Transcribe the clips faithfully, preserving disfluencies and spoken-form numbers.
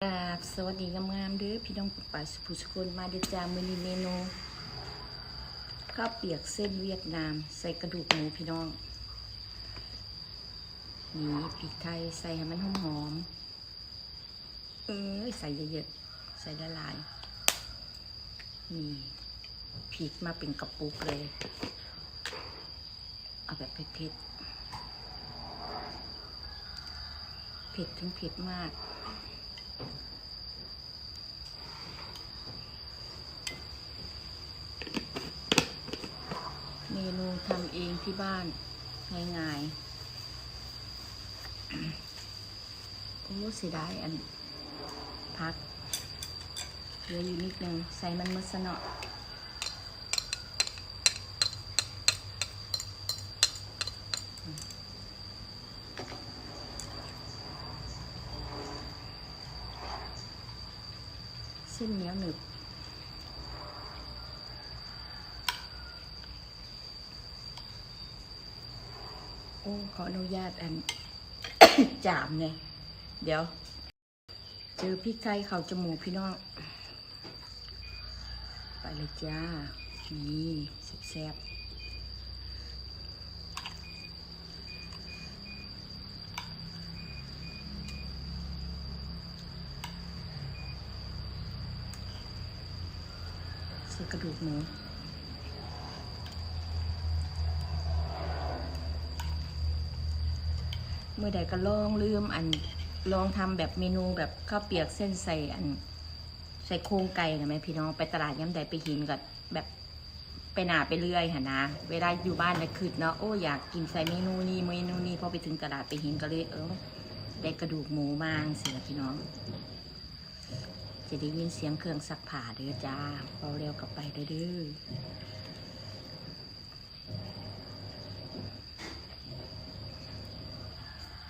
กราบสวัสดีงามๆเด้อพี่น้องปองปายสุภูสุคน มาเด้อจ้า มื้อนี้เมนูข้าวเปียกเส้นเวียดนามใส่กระดูกหมูพี่น้อง นี่พริกไทยใส่ให้มันหอมๆ เอ้ย ใส่เยอะๆ ใส่หลายๆ นี่พริกมาเป็นกระปุกเลย เอาแบบเผ็ดๆ เผ็ดถึงเผ็ดมาก เมนูทำเองที่บ้าน ง่ายๆ โอ้ เสียดายอัน ผัก เหลืออยู่นิดนึง ใส่มันหมดซะเนาะ เส้นเหนียวหนึบ โอ้ ขออนุญาตอัน จามเนี่ย เดี๋ยว เจอพริกไทยเข้าจมูกพี่น้อง ไปเลยจ้า นี่แซ่บๆ ใส่กระดูกหมู มื้อใดก็ลองลืมอัน ลองทำแบบเมนูแบบข้าวเปียกเส้นใส่อัน ใส่โครงไก่นะแม่พี่น้อง ไปตลาดยามใดไปเห็นก็แบบ ไปหน้าไปเรื่อยหั้นนะ เวลาอยู่บ้านแล้วคิดเนาะ โอ้ อยากกินใส่เมนูนี้เมนูนี้ พอไปถึงตลาดไปเห็นก็เลย เออ ได้กระดูกหมูมาจั่งซี้ล่ะพี่น้อง จะได้ยินเสียงเครื่องซักผ้าเด้อจ้า เว้าแล้วก็ไปเด้อเด้อ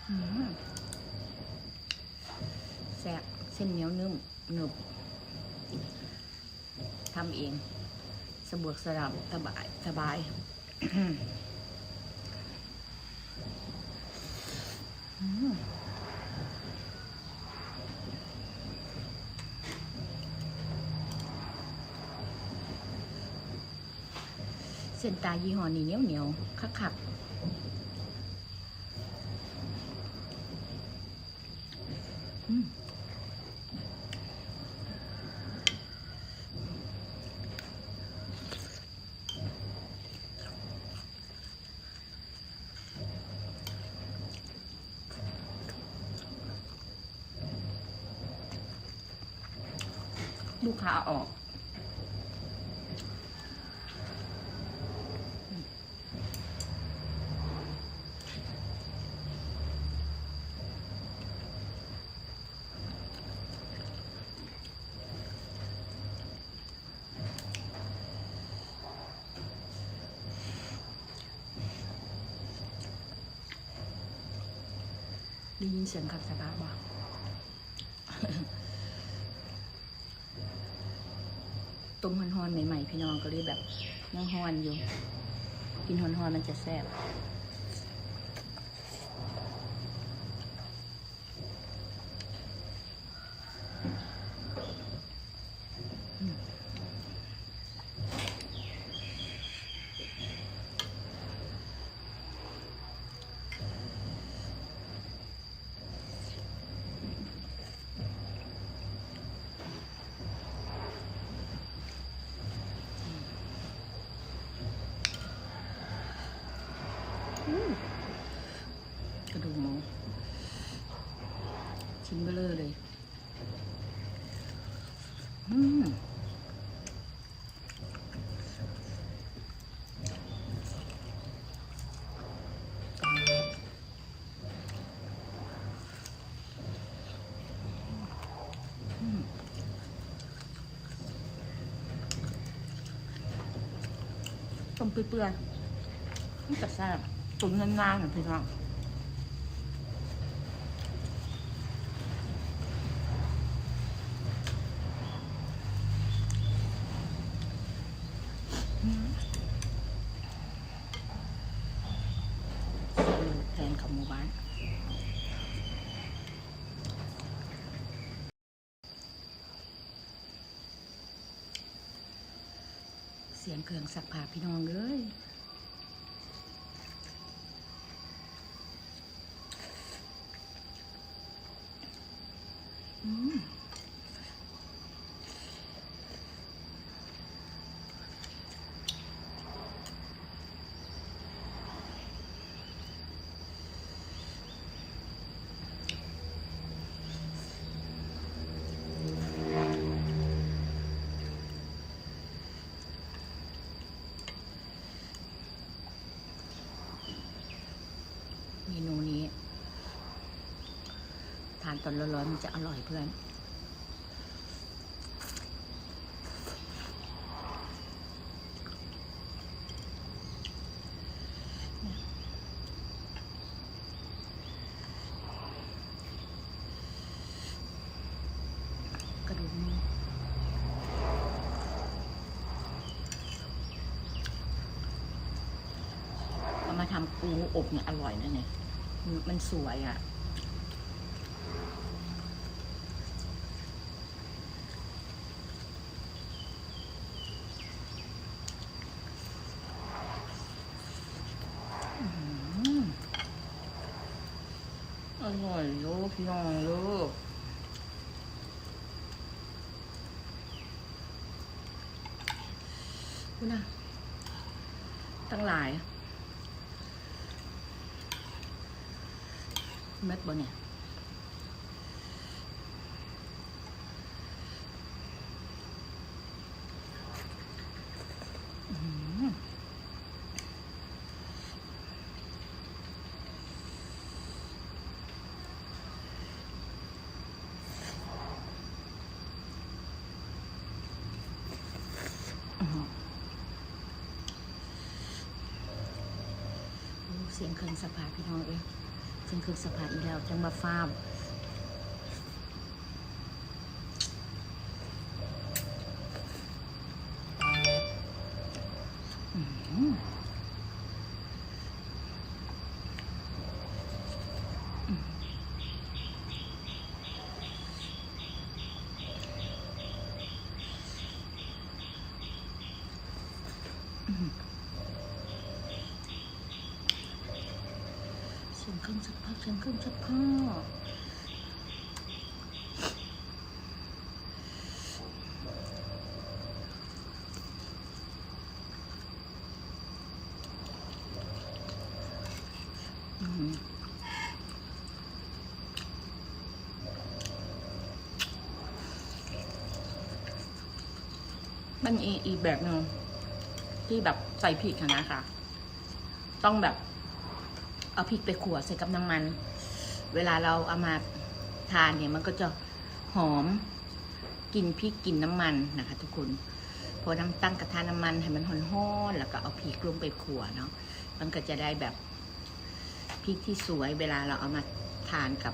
อืม แซ่บ เส้นเหนียวนุ่ม หนึบ ทำเอง สะดวกสบาย สบาย สบาย อืม เส้นตายี่ห้อนี้เหนียวเหนียว คักคัก อืม ลูกค้าออก ได้ยินเสียงขัดสะบาบ่ ต้มฮ้อนๆ ใหม่ๆ พี่น้องก็เลยแบบยังฮ้อนอยู่ กินฮ้อนๆ มันจะแซ่บ อืม กระดูกหมู ชิ้นเบลอเลย อืม อืม ต้มเปื่อยๆ มันจะแซ่บ ตุ๋นนานๆ นะพี่น้อง อืม แพงของหมู่บ้าน เสียงเครื่องซักผ้าพี่น้องเอ้ย อืม เมนูนี้ ทานตอนร้อนๆมันจะอร่อยเพื่อน กระดูกหมู เอามาทำปูอบเนี่ยอร่อยนะเนี่ย มันสวยอ่ะ อืม อร่อยโลพี่น้องโลก คุณน่ะ ตั้งหลาย เม็ดบ่เนี่ย อืม อืม โอ้ เสียงเครื่องซักผ้าพี่น้องเอ้ย เสียงเครื่องซักผ้าอีกแล้ว จังมาฟ้าว อืม อืม อืม เสียงเครื่องซักผ้า เสียงเครื่องซักผ้า อืม มันอีก อีกแบบหนึ่ง ที่แบบใส่พริกอะนะคะ ต้องแบบ เอาพริกไปขั่วใส่กับน้ำมัน เวลาเราเอามาทานเนี่ย มันก็จะหอมกลิ่นพริกกลิ่นน้ำมันนะคะทุกคน พอน้ำตั้งกระทะน้ำมันให้มันฮ้อนๆ แล้วก็เอาพริกลงไปขั่วเนาะ มันก็จะได้แบบพริกที่สวย เวลาเราเอามาทานกับ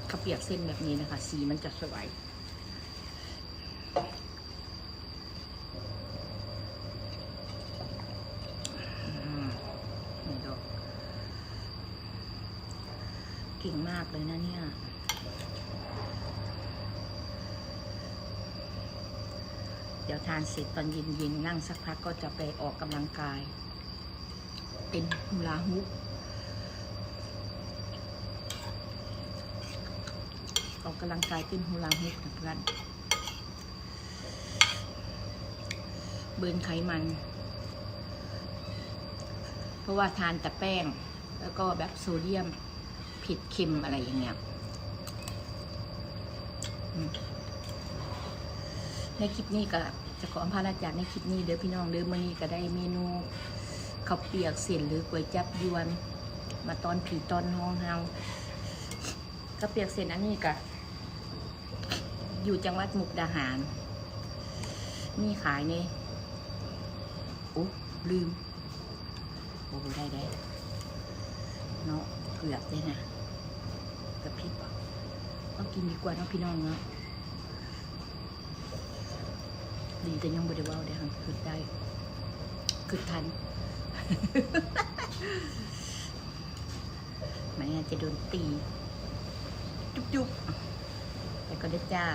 ข้าวเปียกเส้นแบบนี้นะคะ สีมันจะสวย อืม นี่ดู เก่งมากเลยนะเนี่ย เดี๋ยวทานเสร็จตอนเย็นๆ นั่งสักพักก็จะไปออกกำลังกาย เต้นฮูลาฮูป ออกกำลังกายเต้นฮูลาฮูปนะเพื่อน เบิร์นไขมัน เพราะว่าทานแต่แป้ง แล้วก็แบบโซเดียม เผ็ดเค็มอะไรอย่างเงี้ย อืม ในคลิปนี้ก็จะขออำลาจากในคลิปนี้เด้อพี่น้องเด้อ มื้อนี้ก็ได้เมนูข้าวเปียกเส้นหรือก๋วยจั๊บยวน มาตอนพี่ตอนน้องเฮา ข้าวเปียกเส้นอันนี้ก็ อยู่จังหวัดมุกดาหาร มีขายใน โอ้ ลืม โอ้ ได้ได้ เนาะ เกือบเลยนะ กระพริบอ่ะ เอากินดีกว่าเนาะพี่น้องเนาะ ดีแต่ยังบ่ได้เว้าได้หัน คือได้ คือทัน ไม่งั้นจะโดนตี จุ๊บจุ๊บ ไปก่อนเด้อจ้า